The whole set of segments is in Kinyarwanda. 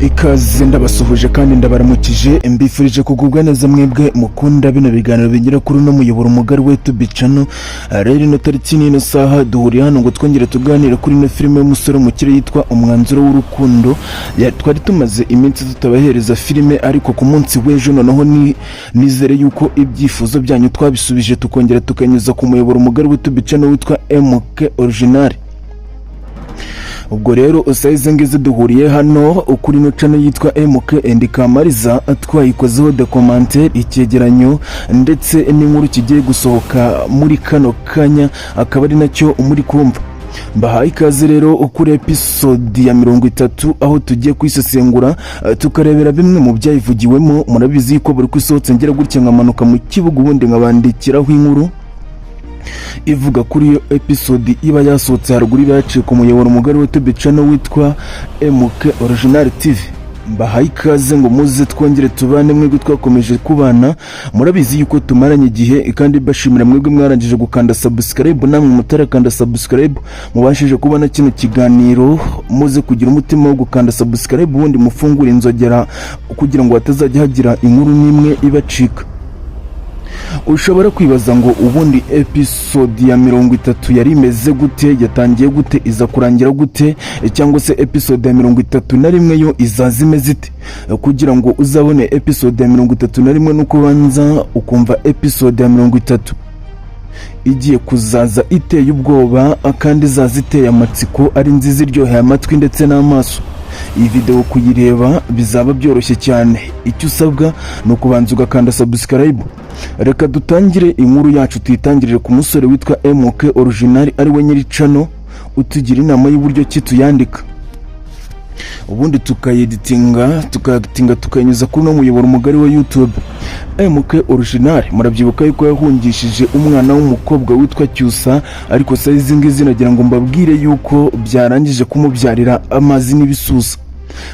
Ikaze, ndabasuhuje kandi ndabaramukije, mbifurije kugubwa neza mwebwe mukunda bino biganiro bigira kuri uno muyoboro mugari we tubicano. Rero ino tariki n'ino saha duhuriye hano ngo twongere tuganire kuri ino filime y'umusore mukire yitwa Umwanzuro w'Urukundo. Twari tumaze iminsi tutabahereza filime, ariko ku munsi w'ejo noneho ni nizere yuko ibyifuzo byanyu twabisubije, tukongera tukanyuza ku muyoboro mugari we tubicano witwa MK Original. Ubwo rero usayize ngizi duhuriye hano kuri ino channel yitwa MK and Kamariza, twayikozeho documentaire, icyegeranyo ndetse n'inkuru kigiye gusohoka muri kano kanya, akaba ari nacyo muri kumva. Mbahaye ikaze rero kuri episode ya 30, aho tugiye kwisesengura, tukarebera bimwe mu byayivugiwemo. Murabizi ko buri ko isohotse ngira gutya nkamanuka mu kibuga, ubundi nkabandikiraho inkuru ivuga kuri iyo episode iba yasohotse haruguru, iba yaciye ku muyoboro mugari wa YouTube channel witwa MK Original TV. Mbahaye ikaze ngo muze twongere tubane, mwebwe twakomeje kubana, murabizi yuko tumaranye igihe, kandi bashimira mwebwe mwarangije gukanda subscribe. Namwe mutarakanda subscribe mubashije kubona kino kiganiro, muze kugira umutima wo gukanda subscribe, ubundi mufungure inzogera kugira ngo hatazajya hagira inkuru n'imwe ibacika. Ushobora kwibaza ngo ubundi episode ya 30 yari imeze gute, yatangiye gute, iza kurangira gute, cyangwa se episode ya 31 yo izaza imeze ite? Kugira ngo uzabone episode ya 31 nuko ubanza ukumva episode ya 30 igiye kuzaza iteye ubwoba, kandi izaza iteye amatsiko, ari nziza, iryoheye amatwi ndetse n'amaso. Iyi videwo kuyireba bizaba byoroshye cyane, icyo usabwa ni ukubanza ugakanda subscribe. Reka dutangire inkuru yacu, tuyitangirire ku musore witwa MK Original, ari we nyiri channel, utugira inama y'uburyo ki tuyandika, ubundi tukayeditinga, tukayatinga, tukanyuza kuri uno muyoboro mugari wa YouTube. MK Original, murabyibuka yuko yahungishije umwana w'umukobwa witwa Cyusa, ariko sa izi ngizi nagira ngo mbabwire yuko byarangije kumubyarira amazi n'ibisusa,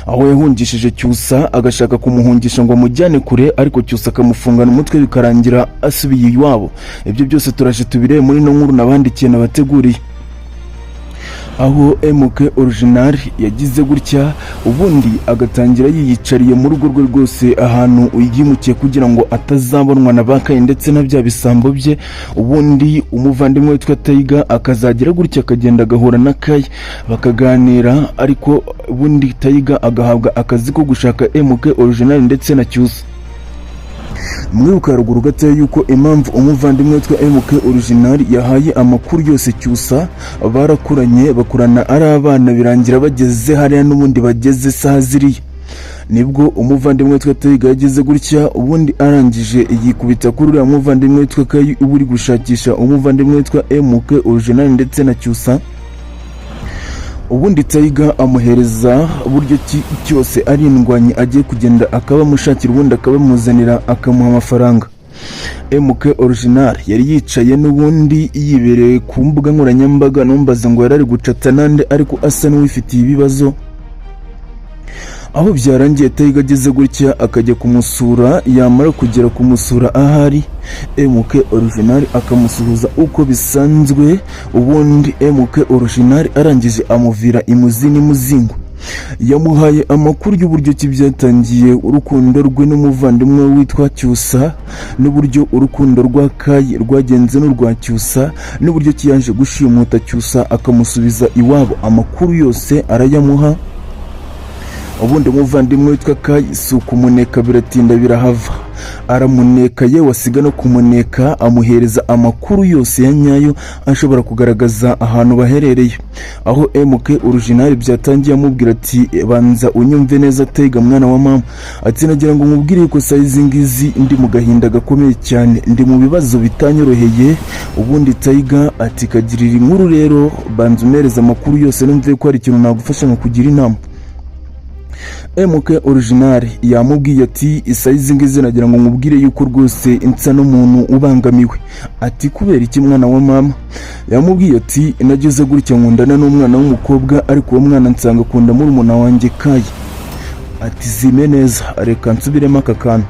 aho yahungishije Cyusa agashaka kumuhungisha ngo amujyane kure, ariko Cyusa akamufungana umutwe, bikarangira asubiye iwabo. Ibyo byose turaje tubirebe muri ino nkuru nabandikiye, nabateguriye, aho MK Original yagize gutya, ubundi agatangira yiyicariye mu rugo rwe rwose, ahantu yimukiye kugira ngo atazabonwa na bakaye ndetse na bya bisambo bye. Ubundi umuvandimwe witwa Tayiga akazagira gutya akagenda agahura na Kayi bakaganira, ariko ubundi Tayiga agahabwa akazi ko gushaka MK Original ndetse na Cyusa. Mwibuka haruguru gatoya yuko impamvu umuvandimwe witwa MK Original yahaye amakuru yose Cyusa, barakuranye, bakurana ari abana, birangira bageze hariya n'ubundi bageze saha ziriya, nibwo umuvandimwe witwa Tayiga yageze gutya, ubundi arangije yikubita kuri uriya muvandimwe witwa Kayi uba uri gushakisha umuvandimwe witwa MK Original ndetse na Cyusa. Ubundi Tayiga amuhereza buryo ki cyose ari indwanyi agiye kugenda akabamushakira, ubundi akabamuzanira, akamuha amafaranga. MK Original yari yicaye n'ubundi yibereye ku mbuga nkoranyambaga, numbaza ngo yari ari gucata nande, ariko asa n'uwifitiye ibibazo, aho byarangiye Tayiga ageze gutya akajya kumusura. Yamara kugera kumusura ahari, MK Original akamusuhuza uko bisanzwe, ubundi MK Original arangije amuvira imuzi n'imuzingo. Yamuhaye amakuru y'uburyo ki byatangiye urukundo rwe n'umuvandimwe witwa Cyusa, n'uburyo urukundo rwa Kayi rwagenze n'urwa Cyusa, n'uburyo ki yaje gushimuta Cyusa akamusubiza iwabo. Amakuru yose arayamuha. Ubundi umuvandimwe witwa Kayi si ukumuneka, biratinda birahava, aramuneka, yewe asiga no kumuneka, amuhereza amakuru yose ya nyayo ashobora kugaragaza ahantu baherereye. Aho MK Original byatangiye amubwira ati: "Banza unyumve neza Tega, mwana wa mama," ati: "Nagira ngo nkubwire yuko saa izi ngizi ndi mu gahinda gakomeye cyane, ndi mu bibazo bitanyoroheye." Ubundi Tayiga ati: "Kagirira inkuru rero, banza umereze amakuru yose numve ko hari ikintu nagufasha nkakugira inama." MK Original yamubwiye ati: "Isaha izi ngizi nagira ngo nkubwire yuko rwose nsa n'umuntu ubangamiwe." Ati: "Kubera iki, mwana wa mama?" Yamubwiye ati: "Nageze gutya nkundana n'umwana w'umukobwa, ariko uwo mwana nsanga akunda murumuna wanjye Kayi." Ati: "Zime neza, reka nsubiremo aka kantu."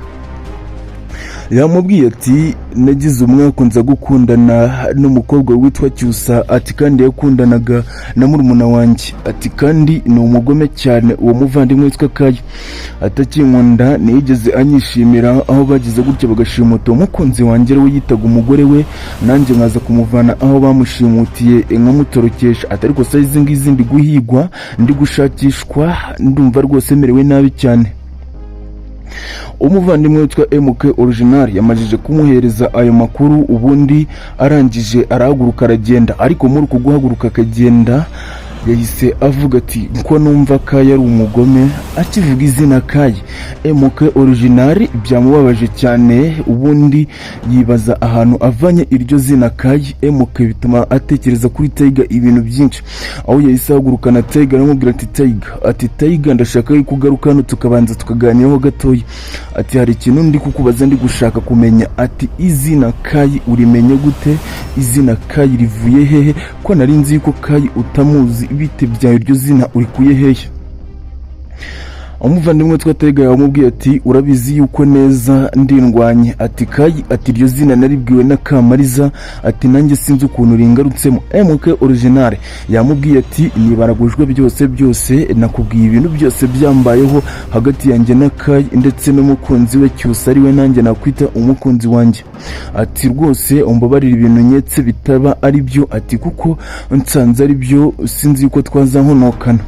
Yamubwiye ati: "Nagize umwaka nza gukundana n'umukobwa witwa Cyusa," ati "kandi yakundanaga na murumuna wanjye," ati "kandi ni umugome cyane uwo muvandimwe witwa Kayi. Atakinkunda, ntiyigeze anyishimira, aho bagize gutya bagashimuta umukunzi wanjye, we yitaga umugore we, nanjye nkaza kumuvana aho bamushimutiye nkamutorokesha," ati "ariko saa izi ngizi ndi guhigwa, ndi gushakishwa, ndumva rwose merewe nabi cyane." Umuvandimwe witwa MK Original yamajije kumuhereza ayo makuru, ubundi arangije arahaguruka aragenda. Ariko muri uku guhaguruka akagenda, yahise avuga ati: "Ko numva Kayi ari umugome?" Akivuga izina Kayi, MK Original byamubabaje cyane, ubundi yibaza ahantu avanye iryo zina Kayi. MK bituma atekereza kuri Tiger ibintu byinshi, aho yahise ahagurukana Tiger, aramubwira ati: "Tiger," ati "Tiger, ndashaka yuko ugaruka hano tukabanza tukaganiraho gatoya," ati "hari ikintu ndi kukubaza, ndi gushaka kumenya," ati "izina Kayi urimenye gute? Izina Kayi rivuye hehe? Ko nari nzi yuko Kayi utamuzi, bite byawe? Iryo zina urikuye hehe?" Umuvandimwe witwa Tega yamubwiye ati: "Urabizi yuko neza ndindwanye," ati "Kayi," ati "iryo zina naribwiwe na Kamariza," ati "nanjye sinzi ukuntu ringarutsemo." MK Original yamubwiye ati: "Nibaragujwe byose byose, nakubwiye ibintu byose byambayeho hagati yanjye na Kayi ndetse n'umukunzi we Cyusa, ari we nanjye nakwita umukunzi wanjye," ati "rwose umbabarire ibintu nketse bitaba ari byo," ati "kuko nsanze ari byo sinzi yuko twazankonokana."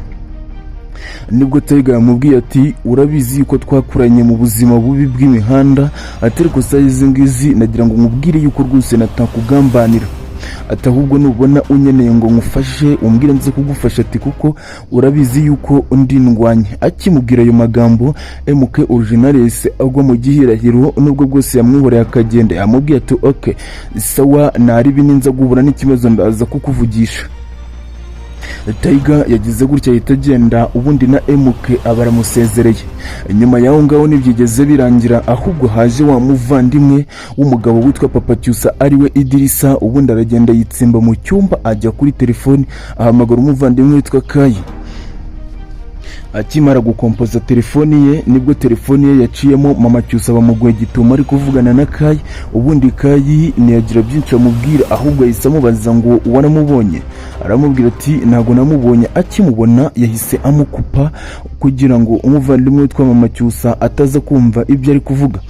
Nibwo Tiger yamubwiye ati: "Urabizi yuko twakuranye mu buzima bubi bw'imihanda," ati "ariko saa izi ngizi nagira ngo nkubwire yuko rwose natakugambanira," ati "ahubwo nubona unyeneye ngo nkufashe umbwire nze kugufasha," ati "kuko urabizi yuko undi ndwanye." Akimubwira ayo magambo, MK Original yahise agwa mu gihirahiro. Nubwo bwose yamwihoreye akagenda, yamubwiye ati: "Ok, sawa, naribi, ninza guhura n'ikibazo ndaza kukuvugisha." Tiger yagize gutya ahita agenda, ubundi na MK aba aramusezereye. Nyuma y'aho ngaho ntibyigeze birangira, ahubwo haje wa muvandimwe w'umugabo witwa Papa Cyusa, ariwe Idirisa, ubundi aragenda yitsimba mu cyumba, ajya kuri telefoni ahamagara umuvandimwe witwa Kayi. Akimara gukompoza telefoni ye, nibwo telefoni ye yaciyemo, Mama Cyusa bamuguye gitumo ari kuvugana na Kayi. Ubundi Kayi ntiyagira byinshi amubwira, ahubwo yahise amubaza ngo: "Waramubonye?" Aramubwira ati: "Ntabwo namubonye." Akimubona yahise amukupa kugira ngo umuvandimwe witwa Mama Cyusa ataza kumva ibyo ari kuvuga.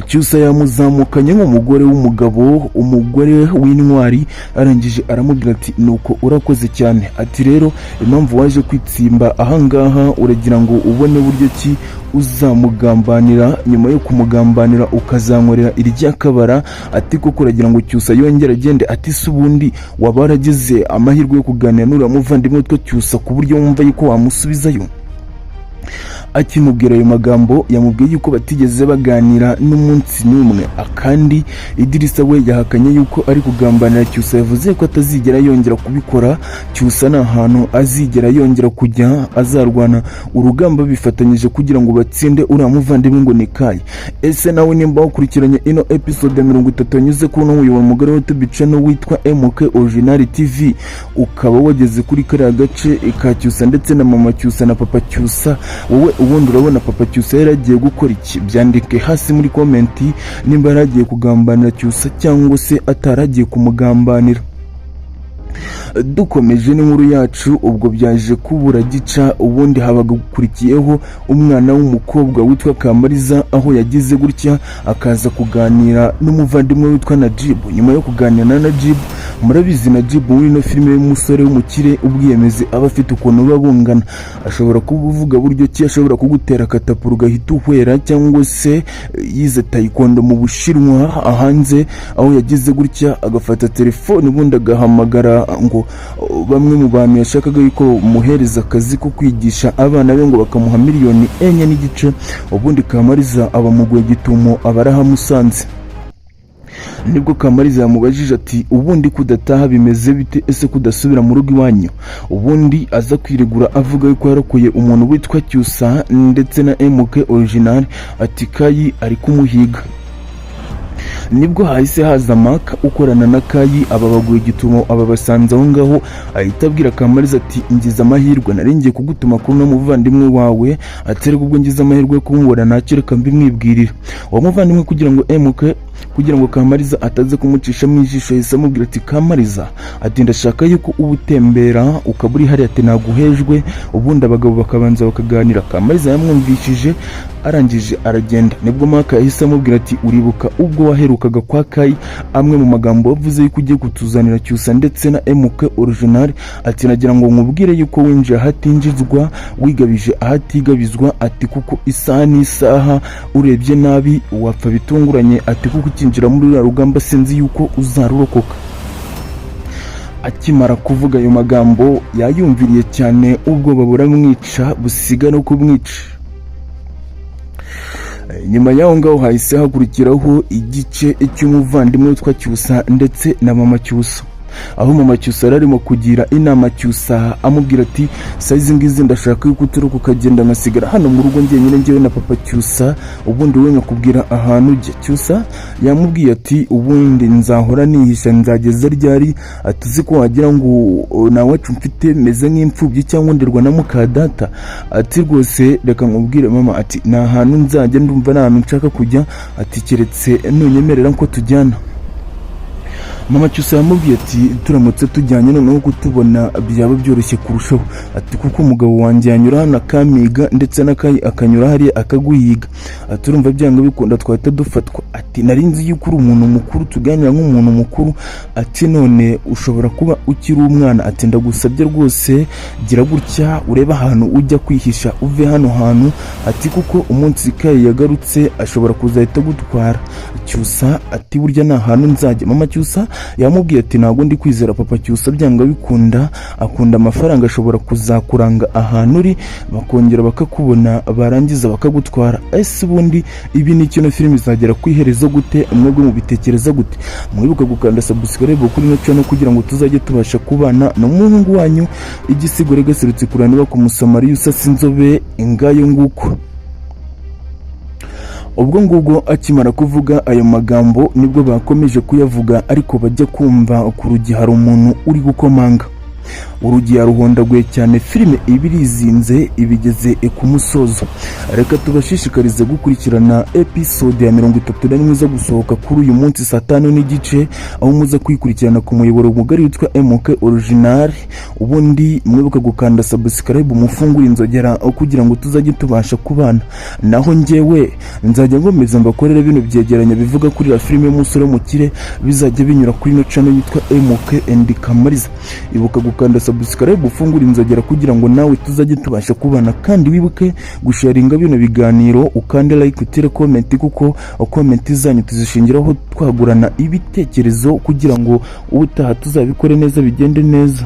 Cyusa yamuzamukanye nk'umugore w'umugabo, umugore w'intwari, arangije aramubwira ati: "Nuko urakoze cyane," ati "rero impamvu waje kwitsimba ahangaha, uragira ngo ubone buryo ki uzamugambanira, nyuma yo kumugambanira ukazankorera iryakabara," ati "koko uragira ngo Cyusa yongere agende?" Ati: "Se ubundi waba waragize amahirwe yo kuganira n'uriya muvandimwe witwa Cyusa ku buryo wumva yuko wamusubizayo?" Akimubwira ayo magambo, yamubwiye yuko batigeze baganira n'umunsi n'umwe. Akandi Idirisa we yahakanye yuko ari kugambanira Cyusa, yavuze ko atazigera yongera kubikora. Cyusa nta hantu azigera yongera kujya, azarwana urugamba bifatanyije kugira ngo batsinde uriya muvandimwe ngo ni Kayi. Ese nawe nimba wakurikiranye ino episode ya 30 yanyuze kuri uno muyoboro mugari wa YouTube channel witwa MK Original TV, ukaba wageze kuri kariya gace ka Cyusa ndetse na Mama Cyusa na Papa Cyusa, wowe ubundi urabona Papa Cyusa yari agiye gukora iki? Byandike hasi muri comment nimba yari agiye kugambanira Cyusa cyangwa se ataragiye kumugambanira. Dukomeje n'inkuru yacu, ubwo byaje kubura gica, ubundi habaga gukurikiyeho umwana w'umukobwa witwa Kamariza, aho yagize gutya akaza kuganira n'umuvandimwe witwa Najibu. Nyuma yo kuganira na Najibu, murabizi Najibu muri ino filime y'umusore w'umukire, ubwiyemezi aba afite ukuntu buba bungana, ashobora kuba uvuga buryo ki ashobora kugutera akatapuro ugahita uhwera, cyangwa se yize taekwondo mu Bushinwa hanze, aho yagize gutya agafata telefone, ubundi agahamagara ngo bamwe mu bantu yashakaga yuko bamuhereza akazi ko kwigisha abana be, ngo bakamuha miliyoni 4.5. Ubundi Kamariza abamuguye gitumo, aba arahamusanze. Nibwo Kamariza yamubajije ati: "Ubundi kudataha bimeze bite? Ese kudasubira mu rugo iwanyu?" Ubundi aza kwiregura avuga yuko yarokoye umuntu witwa Cyusa ndetse na MK Original, ati Kayi ari kumuhiga. Nibwo hahise haza Maka ukorana na Kayi, aba baguye igitumo, aba basanze aho ngaho. Ahita abwira Kamariza ati: "Ngize amahirwe, nari ngiye kugutuma kuri uno muvandimwe wawe." Ati: "Ariko ubwo ngize amahirwe yo kumubona, ntacyo, reka mbimwibwirire." Uwo muvandimwe, kugira ngo MK, kugira ngo Kamariza ataze kumucishamo ijisho, yahise amubwira ati: "Kamariza," ati, "ndashaka yuko uba utembera ukaba uri hariya," ati, "ntaguhejwe, ubundi abagabo bakabanza bakaganira." Kamariza yamwumvishije, arangije aragenda. Nibwo Maka yahise amubwira ati: "Uribuka ubwo waherukaga kwa Kayi, amwe mu magambo wavuze yuko ugiye kutuzanira Cyusa ndetse na MK Original?" Ati: "Nagira ngo nkubwire yuko winjiye ahatinjizwa, wigabije ahatigabizwa," ati, "kuko isaha n'isaha urebye nabi wapfa bitunguranye," ati, "kuko ukinjira muri ruriya rugamba sinzi yuko uzarurokoka." Akimara kuvuga ayo magambo yayumviriye cyane, ubwoba buramwica, busiga no kumwica. Nyuma y'aho ngaho hahise hakurikiraho igice cy'umuvandimwe witwa Cyusa ndetse na mama Cyusa, aho mama Cyusa yari arimo kugira inama Cyusa, amubwira ati: "Sayizi ngizi ndashaka yuko uturuka ukagenda, nkasigara hano mu rugo njyenyine, njyewe na papa Cyusa, ubundi wowe nkakubwira ahantu ujya." Cyusa yamubwiye ati: "Ubundi nzahora nihisha nzageza ryari?" Ati: "Uzi ko wagira ngo nta wacu mfite, meze nk'imfubyi cyangwa nderwa na muka data." Ati: "Rwose reka nkubwire mama," ati, "nta hantu nzajya, ndumva nta hantu nshaka kujya," ati, "keretse nunyemerera ko tujyana." Mama Cyusa yamubwiye ati: "Turamutse tujyanye noneho kutubona byaba byoroshye kurushaho," ati, "kuko umugabo wanjye yanyura hano akamiga, ndetse n'akayi akanyura hariya akaguhiga," ati, "urumva byanga bikunda twahita dufatwa." Ati: "Nari nzi yuko uri umuntu mukuru, tuganira nk'umuntu mukuru," ati, "none ushobora kuba ukiri umwana." Ati: "Ndagusabye rwose, gira gutya urebe ahantu ujya kwihisha, uve hano hantu," ati, "kuko umunsi Kayi yagarutse ashobora kuzahita agutwara." Cyusa ati: "Burya nta hantu nzajya." Mama Cyusa yamubwiye ati: "Ntabwo ndi kwizera papa Cyusa, byanga bikunda akunda amafaranga, ashobora kuzakuranga ahantu uri bakongera bakakubona, barangiza bakagutwara." Ese ubundi ibi ni kino filime izagera ku iherezo gute? Mwebwe mubitekereza gute? Mwibuka gukanda subscribe kuri ino channel kugira ngo tuzajye tubasha kubana n'umuhungu wanyu igisigo regaserutse kuraniba ku Musamariya usasa inzobe. Ingayo nguko. Ubwo ngubwo akimara kuvuga ayo magambo, nibwo bakomeje kuyavuga, ariko bajya kumva ku rugi hari umuntu uri gukomanga. Urugi yaruhondaguye cyane. Filime iba irizinze, ibigeze ku musozo. Reka tubashishikarize gukurikirana episode ya 31 iza gusohoka kuri uyu munsi saa 5:30, aho muza kuyikurikirana ku muyoboro mugari witwa MK Original. Ubundi mwibuka gukanda subscribe, mufungure inzogera kugira ngo tuzajye tubasha kubana. Naho njyewe nzajya nkomeza mbakorere bino byegeranyo bivuga kuri la filime y'umusore w'umukire, bizajya binyura kuri ino channel yitwa MK and Kamariza. Ibuka gukanda subscribe, ufungure inzogera kugira ngo nawe tuzajye tubasha kubana, kandi wibuke gusharinga bino biganiro, ukande like, utere comment, kuko comment zanyu tuzishingiraho twagurana ibitekerezo kugira ngo ubutaha tuzabikore neza, bigende neza.